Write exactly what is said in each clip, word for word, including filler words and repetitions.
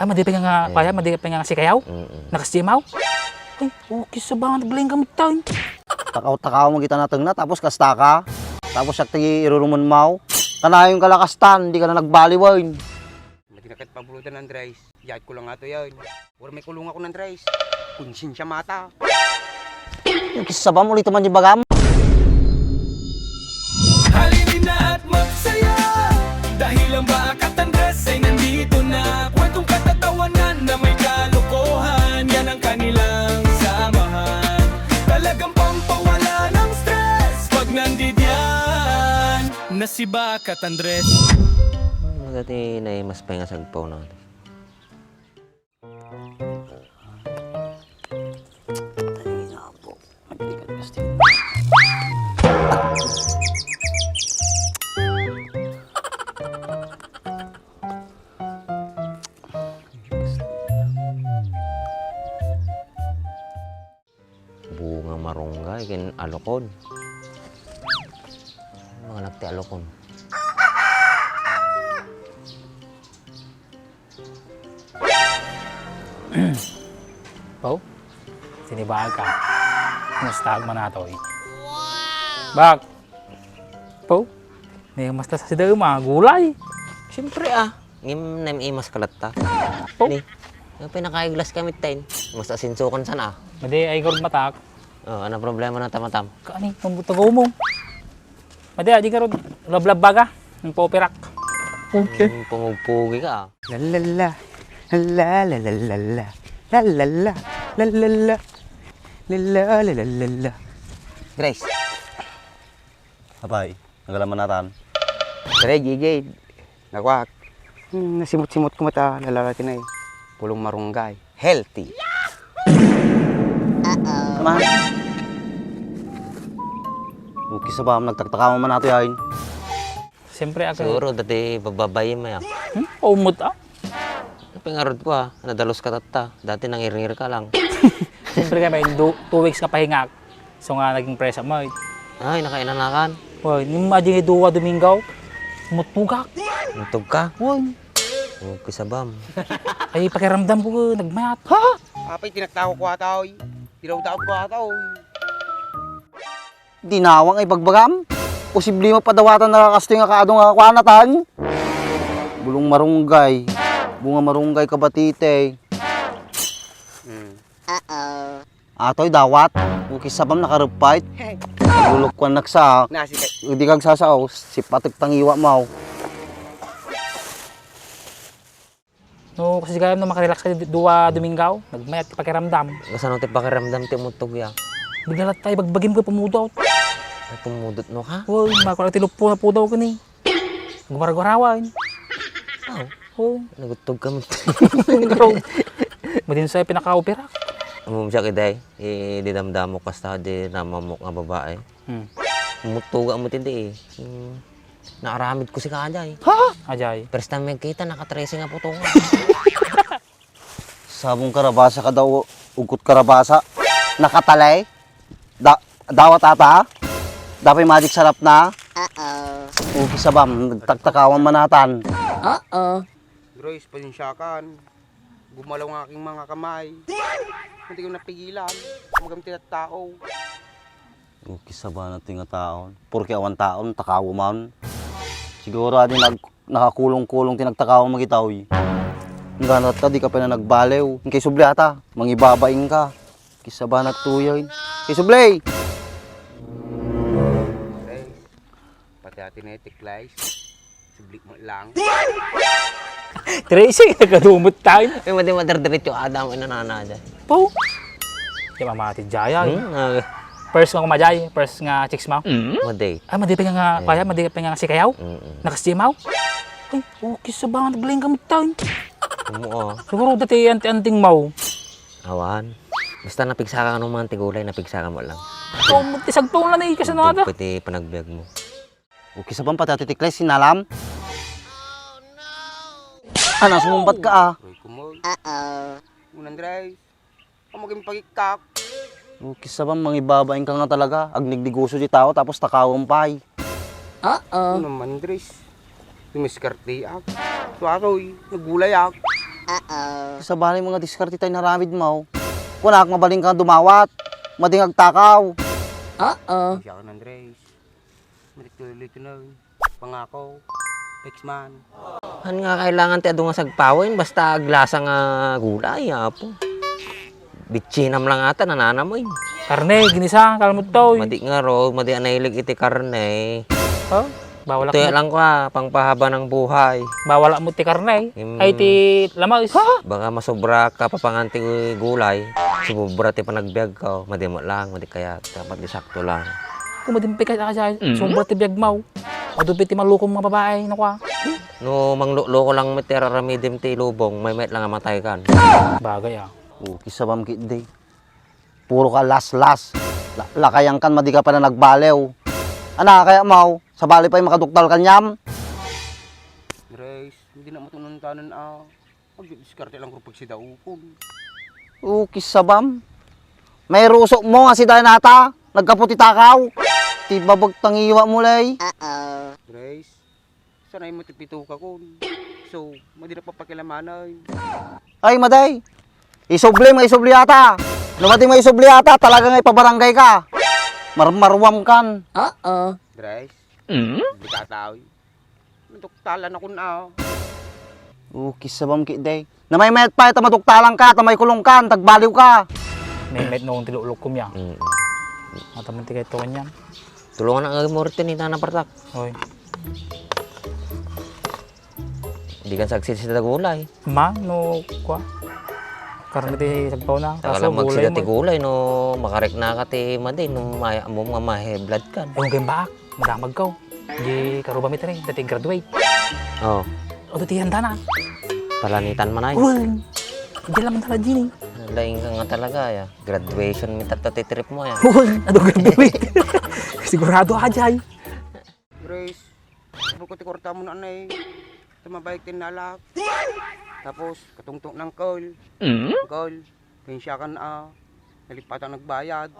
Ah, madi pay nga, eh, kuya, madi pay nga sikayaw? Mm-mm. Nakasdimaw? Ay, okay sa ba, naglaing kami tayo. Takaw-takaw mo kita natengna, tapos kasta ka. Tapos siak ti irurumen maw. Kanayon ka lakastan, di ka na nagbaliwen. Madi na ket pabulutan, Andres. Diay ko lang ato yan. Wala may kulong ako, Andres. Konsensya mata. Yung kisabam, ulit naman yung bagam. Halina at magsaya, dahil ang Bakat Andres ay nandito na. Kwentong katatawanan na may kalokohan, yan ang kanilang samahan. Talagang pampawala ng stress pag nandidiyan na si Bakat Andres. Ano dati na mas pengas agpaw na? Ay, naku. Ang delikado kasi. Bunga marunggay ken alokon. Mga nagti alokon. Pau, sinibaga. Kumusta man atoy? Bak! Pau, ni mas ta sa sida mga gulay. Siyempre, ah. Ngem naimas ka latta. Pau. Ni, nga pinakaiglas kami tayo. Mas asinsukan sana, ah. Madi, ay gurud matak. Oh, ano problema na tamatam? Kaani, pambutagaw mo. Madi, adi ka ron. Lablab baga. Ang paupirak. Okay. Hmm, pumugpugi ka, ah. La la la. La la la la la la. La la la. La la la. La la la la la la. Grace. Apay, nagalaman natan. Grace, Gigi. Nakuak. Hmm, nasimot-simot ko mata, lalaki na eh. Pulong marunggay. Healthy. Come on. Okay sa ba, nagtaktakawan man nato yain. Siyempre, ako. Siguro, dati bababayi mo yan. Hmm? Umot, ah? Pingarod ko, ah. Nadalos ka tatta. Dati nangirngir ka lang. Siyempre, kami, do, two weeks nga pahingak. So nga, naging presa mo, eh. Ay, nakainanakan. Hoy, ni mading duwa Domingo, mutugak. Mutug ka? Hoy. Oh, kisabam. Ay, pakiramdam ko, nagmayat. Ha? Apay, tinaktaw ko ata, oy. Tinawtaw ko ata, oy. Dinawang ay bagbagam? Posible mapadawatan na kastoy nga kaado nga kuanatan? Bulong marunggay. Bunga marunggay kabatite. Hmm. Uh-oh. Atoy dawat, ukis sabam nakarepait. Lulukwan naksa. Nasi kay. Di kag sasao, sipatek tangiwa maw. No, kasi gayam no makarelax ka di-, duwa Domingo, nagmayat ti pakiramdam. Kasano ti pakiramdam ti umutog ya? Bigla latta, ibagbagim ko pumudot. Ay, pumudot no ka? Uy, makula ti luppo na pudaw kani. Gumara-garawan. Aw. Oo. Nagutog kami. Madin sa pinaka-opera. Umum siya kiday, eh, di damdamok kasta di namamok nga babae. Hmm. Mutuga mo tindi eh. Hmm. Naaramid ko si Kajay. Ha? Ajay. First time magkita, naka-tracing nga puto nga. Sabong karabasa ka daw, ugkot karabasa. Nakatalay? Da-, dawat ata? Dapay magic sarap na? Uh-oh. Ugi sabam, nagtaktakawan manatan. Uh-oh. Grace, pasensya kan. Gumalaw nga aking mga kamay. Hindi ko napigilan. Magam ti tao. Ugi sabam na ti nga taon. Porke awan taon, takaw man. Siguro adi nag-, nakakulong-kulong ti nagtakawan magitaw. Hangganat ka, di ka pa na nagbalew. Inkay subli ata, mangibabaing ka. Kisabanat tuyoy. Kisublay! Pati ati na yung tiklays. Subli mo lang. Tracing, nagkadumot tayo. Ay, madi madardiretso, Adam, ay nanana dyan. Po? Di ba mati jaya? Hmm? Ah. First nga kumajay, first nga chicks mo? Madi. Ah, madi pa nga, kaya, madi pa nga sikayaw? Mm-mm. Nakasdimaw? Ay, okay sa ba, naglaing kami tayo. Siguro dati anti-anting mo. Awan. Basta napigsa ka nga nung mga antigulay, napigsa ka mo lang. Oh, magtisagpaw na na, eh, kasi na ata. Pati panagbiag mo. Okay sa pati ati tiklay, sinalam? Ana, sumumbat ka, ah. Roy Kumoy. Uh-oh. Unang dry. Ang maging pagikak. Okay sa bang mangibabaing ka nga talaga. Agnignegoso di tao, tapos takawan pay. Uh-oh. Ano naman, Dres? Dumiskarteak. Tuwatoy, nagulayak. Sabali nga diskarte ti inaramidmo. Kunak, mabalinka dumawat. Madi nga agtakaw. Siya ka, Andres. Matik tuloy ito na. Pangako. Fix man. Han nga kailangan ti adu nga sagpawen, basta aglasa nga gulay, apo. Bitsinam lang ata, nananam, oy. Karne, ginisa, kalmot to, oy. Madi nga ro, madi a nailig iti karne. Ha? Bawal Ito lang ko, ah, pangpahaba ng buhay. Bawal mo ti karne, eh. Mm. Ay, ti lamas. Ha? Baka masobra ka papangan ti gulay, sumobra ti panagbiag ko, madi mo lang, madi kaya, dapat di sakto lang. Kung madi mo pikas, ah, siya, Mm. sobra ti biag mo. Adu pay ti malukom nga babae, no, kwa? No, manglukloko lang met ti ar-aramidem ti lubong, maymayat lang a matay kan. Bagay, ah. O, kisabam ki, day. Puro ka las-las. La-, lakayan kan, madi ka pay nagbaliw. Ana, kaya mo, sabali pay makaduktal kaniam? Grace, hindi na matununtanan, ah. Magdidiskarte lang ko pag sidaukon. O, kisabam. May ruso mo nga si Danata. Nagkaputi takaw. Ti babag tangiwa mo, lay. Grace, sanay mo ti pito ka kun. So, madi na papakilamanay. Ay, maday. Isubli, maisubli ata. No, madi maisubli ata, talaga nga ipabarangay ka. Marmaruam kan. Grace, Mm? Di ka tao. Maduktalan ako na. O, kisabam ki, day. Namaymayat pay ta maduktalan ka, ta maikulong ka, tagbaliw ka. Maymayat no, kung tilulok ko, miya. Mm. Mataman ti kay tuwan yan. Tulungan na nga mo rito ni Nana Partak. Hoy. Di kan sagsit si Dagulay. Ma, no, kwa? Karne ti sagpaw na. Kaso Takala gulay magsida ti mo. Gulay, no, makarek na ka ti madi, no, may, mo nga ma-high blood kan. Ay, kung baak, madamag ka. Di karuba mi tani, dati graduate. Oh. O, dati handa na. Palanitan man ay. Uy, di lang tala, Gini. Laing ka nga talaga, ya. Graduation mi tatta ti trip mo, ya. Uy, ano graduate? Sigurado ka, Jay. Grace, sabol ko ti kwarta mo na, anay. Tumabay ti nalak. Tapos, katungtong ng call. Mm? Call. Kaya siya kan, ah, nalipatan nagbayad.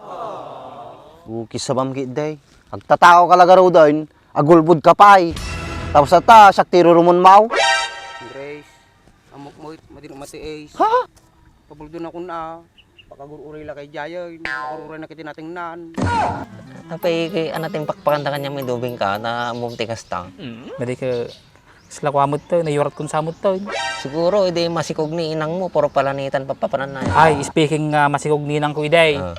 Ukis sabam ki, day. Agtatao ka laga roden, agulbod ka pay. Tapos ata, siak ti irurumon maw. Grace, amok mo it, madin umati Ace. Ha? Pabuldon ako na, pakagururay la kay Jayon, pakagururay na kiti natingnan. Apay, kay, ano, timpakpakan da kanya may dubing ka, na mumti kasta. Madi ka, sila kwa mo to, nayurat kun sa mo to. Siguro, ide masikog ni inang mo, puro palanitan papapanan na. Ay, speaking nga masikog ni inang ko, iday. Ah.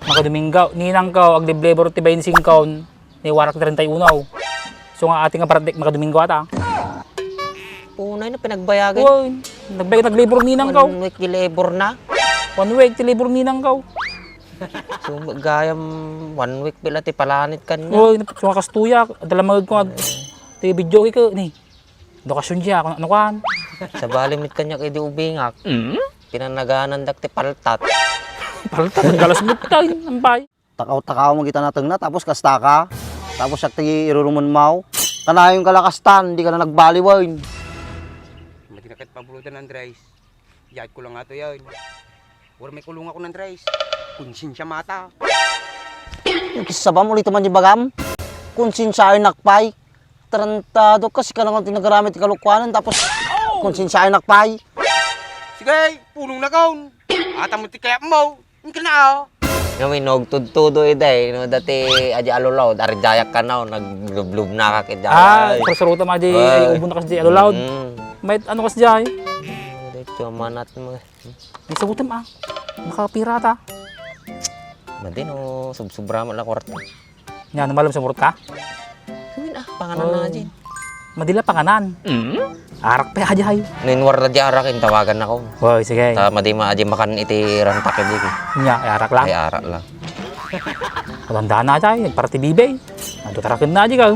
Makadomingo, ni inang ko, aglibleber ti bainting kaon. Ni warak treinta y uno. So nga ating nga birthday, makadomingo ata. Punay na pinagbayagan. Uy, nagbayag, naglibor ninang kaw. One week ti libor na. One week ti libor ninang kaw. So, gayam one week pila ti palanit kanya. Uy, so nga kastuya, adala magag ko nga, ti video ko, ni. Edukasyon siya, ano, ano kan? Sabali met kanya kay di ubingak. Mm? Pinanaganan dak ti paltat. Paltat, ang galas mo tayo, ang bay. Takaw-takaw mo kita natengna, tapos kasta ka. Tapos siak ti irurumon maw. Kanayon ka la kastan, di ka na nagbaliwen. Madi na ket pabulutan, Andres. Diad ko lang ato yan. Wala may kulong ako, Andres. Konsensya mata. Yung kisabam, ulit man yung bagam. Konsensya ay nakpay. Tarantado ka, sika lang ang tinagaramit ti kalukwanan, tapos konsensya ay nakpay. Sige, pulong na kaon. Ata mo ti kaya mo. Ang kana, oh. Nga may nagtudtudo ida, eh, no? Dati, adi alulaw, dari dayak ka na, oh, naglublub na ka kay Ah, dayak. Surusuruta ma di, Ay. Ay, ubo na kasi di alulaw. Mm. May ano kasi di, ay? Dito, manat mo. Di sagutan, ah. Nakapira ta. Madi, no? Sub-, sobra mo lang kwarta. Nya, ano, malem sa burot ka? Sabihin, ah, panganan na, Jin. Madila panganan. Mm? Arak pa, aja, ay. Ninwar na di arak, yung tawagan ako. Hoy, sige. Ta, madi ma, aja makan iti rantak, eh, di, eh. Nya, ay arak lang. Ay, arak lang. Matanda na, aja, ay. Para ti bibay. Nagtutarakin na, aja, ka.